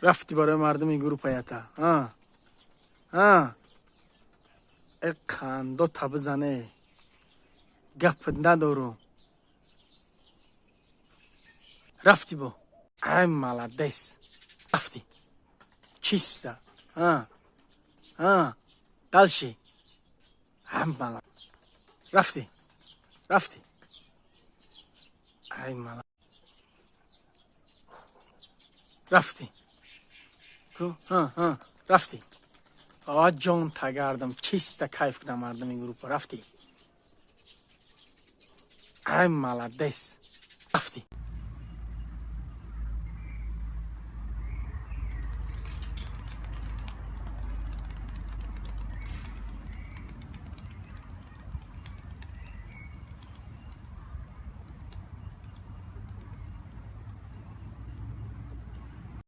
Рафтӣ барои мардуми группаята. Э, қандо табизане, гап надорум. Рафтӣ бо. Ай, молодец, рафтӣ чисто. Дальше. Ай, рафтӣ, рафтӣ. Ай, мала, рафтӣ. Рафтӣ. А, ҷон тагардам, чисто кайф кунам мардуми группа. Рафтӣ. Ай, молодец, рафтӣ.